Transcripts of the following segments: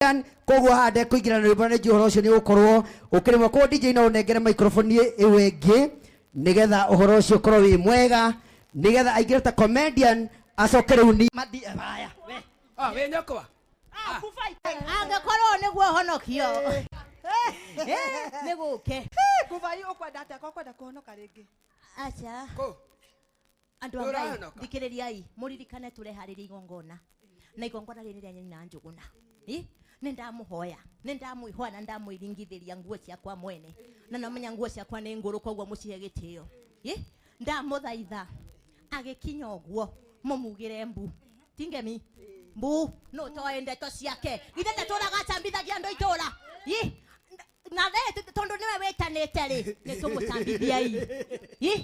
Comedian, koguo haha ndekũingĩra na rwĩmbo na nĩnjũĩ ũhoro ũcio nĩ ũgũkorwo ũkĩrĩmwo. Koguo DJ no ũnengere microphone ĩyo ĩngĩ nĩgetha ũhoro ũcio ũkorwo wĩ mwega, nĩgetha aingĩre ta comedian acoke rĩu ni Madi, haya we. Ah, wĩ nyũkwa. Angĩkorwo nĩguo honokio nĩ gũke. Kubai ũkwenda atĩa? Ko kwenda kũhonoka rĩngĩ? Aca. Kũ? Andũ a Ngai, Ũrahonoka? thikĩrĩriai, mũririkane tũreharĩria igongona, na igongona rĩrĩ rĩa nyina Njũgũna. Ĩ, nĩ ndamũhoya, nĩ ndamwĩhoya na ndamwĩringithĩria nguo ciakwa mwene, na namenya nguo ciakwa nĩ ngũrũ, koguo mũcihe gĩtĩo. Ĩ, ndamũthaitha agĩkinya ũguo mũmugĩre mbu tingemi mbu no toĩ ndeto ciake ithe ndatũraga acambithagia andũ itũra. Ĩ, na we tondu niwe witanite ri, ni tumucambithiei. Ĩ,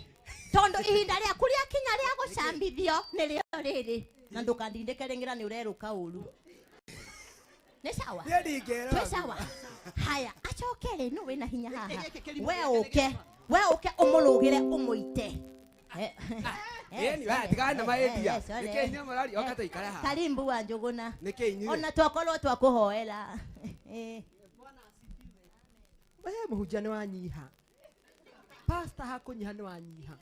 tondu ihinda riaku riakinya ria gucambithio nirio riri, na ndukandindike ringira ni ureruka uru. Ni sawa? Niĩ ndingĩra. Twĩ sawa? Haya, acoke rĩ, nũ wĩna hinya haha? We ũke, we ũke ũmũrũgĩre ũmũite. Ĩni, we, tigana na mahĩtia. Nĩkĩ inyuĩ mũraria? Oka tũikare haha. Karimbu wa Njũgũna. Nĩkĩ inyuĩ? Ona twakorwo twakũhoera. We mũhunjia nĩ wanyiha. Pastor hakũnyiha nĩ wanyiha.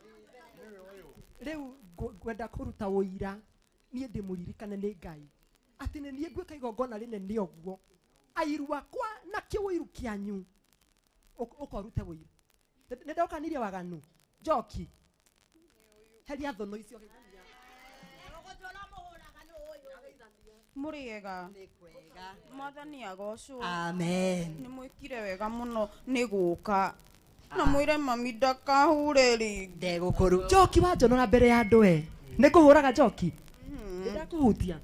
Rĩu ngwenda kũruta ũira, niĩ ndĩmũririkane nĩ Ngai atĩ nĩ niĩ ngwĩka igongona rĩnene ũguo, airu akwa na kĩũiru kĩanyu ũkorute ũira. Nĩ ndokanirie waganu njoki heria thono icio. Mũrĩega, mwathani agocwo. Amen. Nĩ mwĩkire wega mũno nĩ gũka na mwĩre mami ndakahure rĩngĩ. Ndegũkũru. Njoki wanjonora mbere ya andũ, we nĩ ngũhũraga njoki. Nĩ ndakũhutia,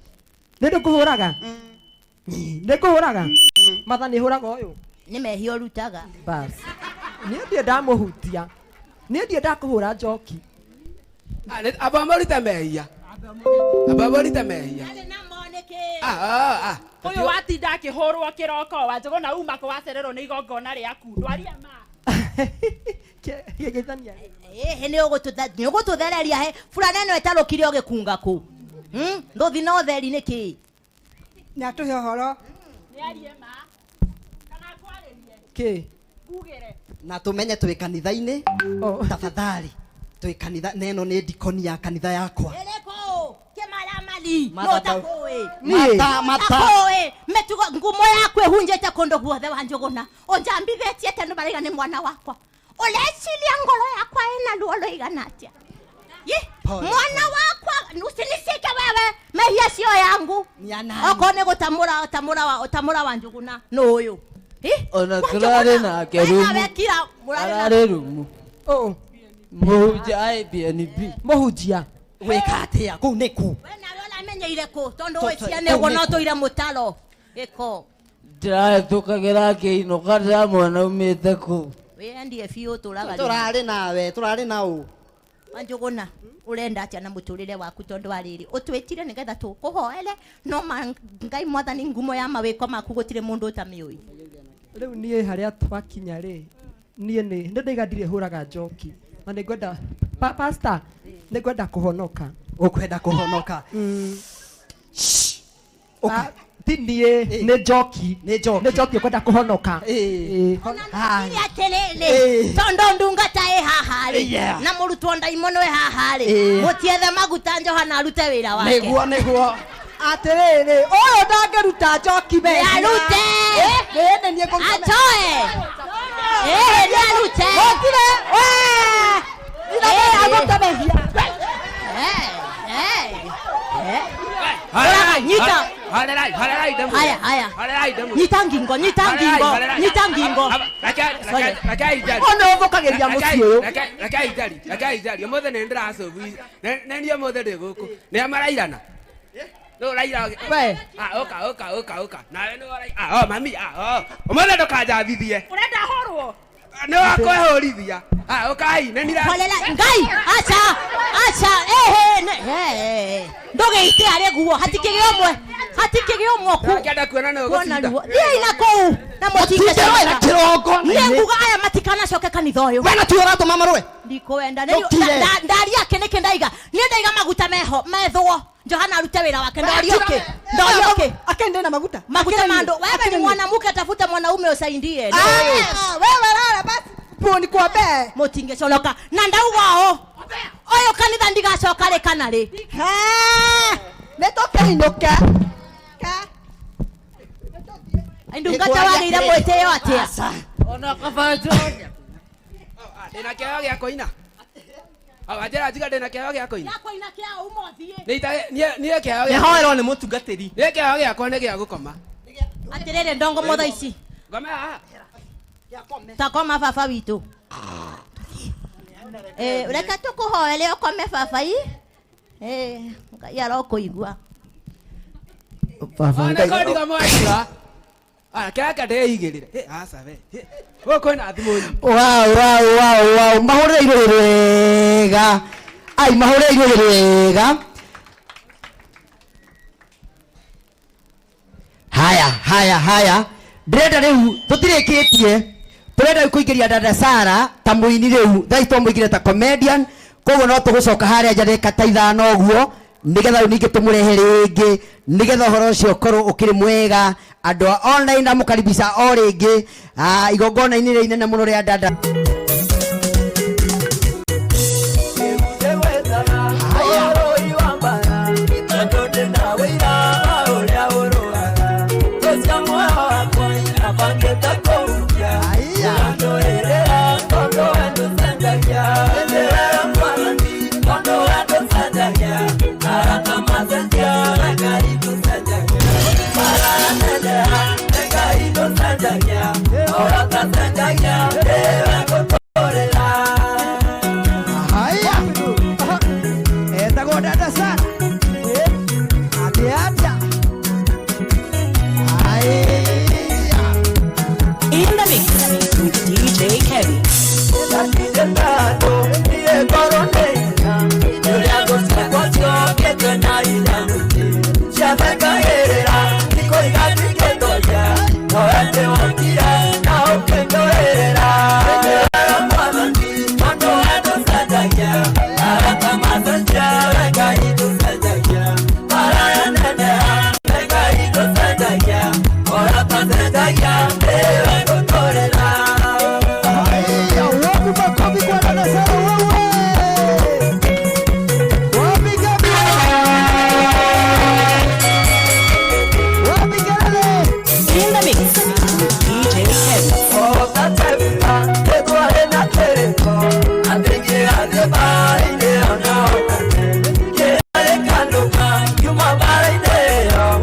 nĩ ndĩkũhũraga, nĩ ngũhũraga matha nĩ hũraga ũyũ. Nĩ mehia ũrutaga. Bas, niĩ ndirĩ ndamũhutia, niĩ ndirĩ ndakũhũra njoki. Ah, amba mũrute mehia, amba mũrute mehia. Arĩ namo nĩkĩ? Ah, ah, ah. Ũyũ watinda akĩhũrwo kĩroko wa Njũgũna, uma kũ wacererwo nĩ igongona rĩaku ndwaria ma. Geithania. Ĩhĩ, nĩ ũgũtũthereria he burana ĩno ĩtarũkire ũgĩkunga kũ? Ndũthi na ũtheri nĩkĩ? Nĩ atũhe ũhoro. Nĩarie ma kana ngwarĩrie. Kĩ? Ngugĩre. Na tũmenye twĩ kanitha-inĩ. Oh. Tafadhali, twĩ kanitha na ĩno nĩ dikoni ya kanitha yakwa. Ĩrĩkũ kĩmaramari? Mother Nũtakũĩ. Niĩ? Mata mata. Takũĩ mĩtugo ngumo yaku ĩhunjĩte kũndũ guothe wa Njũgũna, ũnjambithĩtie tondũ maraiga nĩ mwana wakwa. Ũreciria ngoro yakwa ĩna ruo rũigana atĩa? Ye, Pole. mwana wakwa usinisike wewe, mehia sio yangu. Ni ya nani? Okorwo nĩ gũtamũra tamũra wa tamũra wa Njũgũna nũ ũyũ? Ĩ, Ona wa tũrarĩ Njũgũna, nake we rumu. nawe kira, mũrarĩ na- Ararĩ rumu. Oh, Mũhunjia IBNB. mũhunjia. Gwĩka atĩa kũu nĩ kũ? We nawe ũramenyeire kũ? Tondũ wĩcia kũu nĩguo nĩ no kũ? tũire mũtaro gĩko. Ndĩrahĩtũkagĩra ngĩinũka ndĩramwona umĩte kũu. Wĩendie biũ tũraga. Tũrarĩ nawe, tũrarĩ na ũ? Wanjũgũna, ũrenda atĩa na mũtũrĩre waku? Tondũ wa rĩrĩ ũtwĩtire nĩgetha tũkũhoere, no ma Ngai mwathani, ngumo ya mawĩko maku gũtirĩ mũndũ ũtamĩũĩ. Rĩu niĩ harĩa twakinya rĩ, niĩ nĩ ndaiga ndirĩ hũraga njoki, na nĩ ngwenda pastor, nĩ ngwenda kũhonoka. Ũkwenda kũhonoka? Ah, ti niĩ, nĩ njoki. Nĩ njoki. Nĩ njoki ũkwenda kũhonoka. Ĩ. Ĩ. Nĩ atĩrĩrĩ, Ĩ. tondũ ndungata ĩ haha rĩ, Yeah. na mũrutwo ndaimono ĩ haha rĩ, Ĩ. mũtiethe maguta Johana arute wĩra wake. Nĩguo, nĩguo. Atĩrĩrĩ, ũyũ ndangĩruta njoki mehia. Nĩarute. Ĩ, nĩ niĩ ngũruta mehia. Atoe. Ĩ, nĩarute. Gũtirĩ, we! Ĩ. Agũte mehia. Horerai, Nyita. horerai, horerai ndĩmwĩre. Haya, haya. Horerai ndĩmwĩre. Nyita ngingo, nyita Horerai, ngingo, horerai. nyita ngingo. Reke, reke, reke injari. Ũyũ nĩ ũthũkagĩria mũciĩ ũyũ. Reke, reke injari, reke injari. Ũmũthĩ nĩ ndĩracũbu. Nĩ niĩ ũmũthĩ ndĩ gũkũ. Nĩ marairana. Nĩ ũraira. We. Ah, ũka, ũka, ũka, ũka. Nawe nĩ ũraira. Ah, oh, mami, ah, oh. Ũmũthĩ ndũkanjambithie. Ũrenda hũrwo? Nĩ wakwĩhũrithia. Ah, ũkai, nĩ nira. Holela Ngai, aca aca, ehe he ndũgĩite harĩ guo, hatikĩgĩ ũmwe, hatikĩgĩ ũmwe ku Ndakĩenda kuona nĩ kuona ũgũcinda. ruo. Thiĩi na kũu na mũtinde. Mũtinde na kĩrongo. Niĩ nguga aya matikanacoke kanitha ũyũ. We na tiwe ũratũma marũe. Ndikwenda. Ndũkire. Ndari ake nĩkĩ ndaiga? Niĩ ndaiga maguta meho methwo. Johana arute wĩra wake ndorio kĩ ndorio kĩ Akende na maguta. Maguta mando wewe ni mwanamke tafuta mwanaume usaidie. Ah, wewe lala basi. Poni kwa be. Mutingeconoka na ndauga o ũyũ kanitha ndigacoka rĩ kana rĩ. Ha! Nĩtũkĩinũke. Ndungata wagĩire mwĩtĩo atĩa? Ona kaba njonya. Ndĩna kĩheo gĩa kũina. Wanjĩra njiga ndĩna kĩheo gĩa kũina. Gĩa kũina kĩa ũmũthiĩ. Niĩ kĩheo gĩa. Nĩhoerwo nĩ mũtungatĩri. Niĩ kĩheo gĩakwa nĩ gĩa gũkoma. Atĩrĩrĩ ndongo motha ici. Ngome haha. Takoma baba witũ. Reke tũkũhoere ũkome baba i. Ngai arokũigua. Baba Ngai. Ona ndiga mwandiga. Ah, kĩraka ndĩigĩrĩre. Aca we. Gũkũ kwĩna thimũ nyingĩ. Wow, wow, wow, wow. Mahũrĩre irũrĩ wega. Ai, mahũrĩre irũrĩ wega. Haya, haya, haya. Ndĩrenda rĩu tũtirĩkĩtie. Tũrenda rĩu kũingĩria dada Sara ta mũini rĩu. Thaa ici twamũingĩria ta comedian. Koguo no tũgũcoka harĩa nja ndagĩka ta ithano ũguo nĩgetha rĩu ningĩ tũmũrehe rĩngĩ nĩgetha ũhoro ũcio ũkorwo ũkĩrĩ mwega. Andũ a online ndamũkaribisha o rĩngĩ igongona-inĩ rĩrĩa inene mũno rĩa dada. Yuma bara ine yo,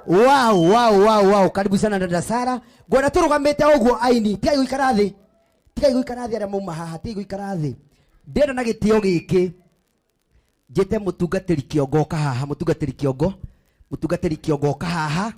Wow, wow, wow, wow. Karibu sana dada Sara. Ngwenda tũrũgamĩte ũguo aini, tigai gũikara thĩ. Tigai gũikara thĩ arĩa mauma haha, tigai gũikara thĩ. Ndĩrenda na gĩtĩo gĩkĩ njĩte mũtungatĩri kĩongo oka haha, mũtungatĩri kĩongo, mũtungatĩri kĩongo oka haha.